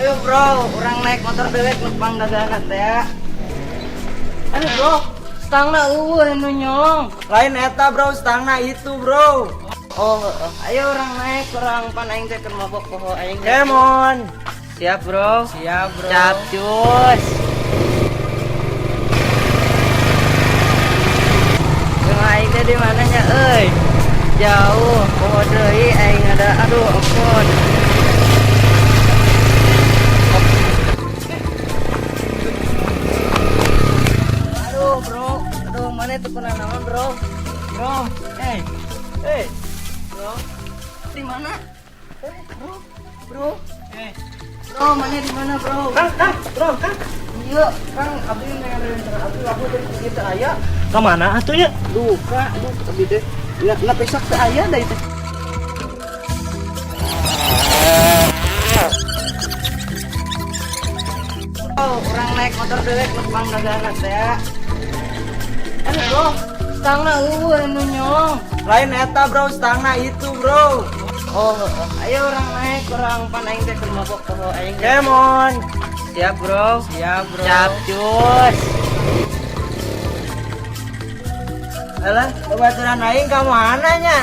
Ayo bro, urang naik motor dewek nu pangdagana teh ya. Aduh bro, stangna euweuh anu nyolong. Lain eta bro, stangna itu bro. Oh, heeh. Ayo urang naik, urang pan aing teh keur mabok poho aing. Come on. Siap bro. Siap bro. Capcus. Jeung aing teh di mana nya euy? Jauh, poho deui aing ada aduh ampun. Aduh, bro. Aduh, mana itu naon, bro? Bro, eh. Eh. Bro. Di mana? Eh, bro. Bro. Eh. Bro, mana di mana, bro? Kang, Kang, bro, Kang. Iya, Kang, abdi ngerin abdi aku dari kita aya. Ke mana atuh ya? Duka, aduh, abdi teh. Ya, lah pesak teh aya da itu. Oh, urang naik motor dewek nu pangdagana teh ya. Aduh, bro, stangna euweuh anu nyolong. Lain eta bro, stangna itu bro. Oh, heeh. Ayo urang naik, urang pan aing teh keur mabok poho aing. Come on. Siap, bro. Siap bro. Capcus. Alah, babaturan aing ka mana nya?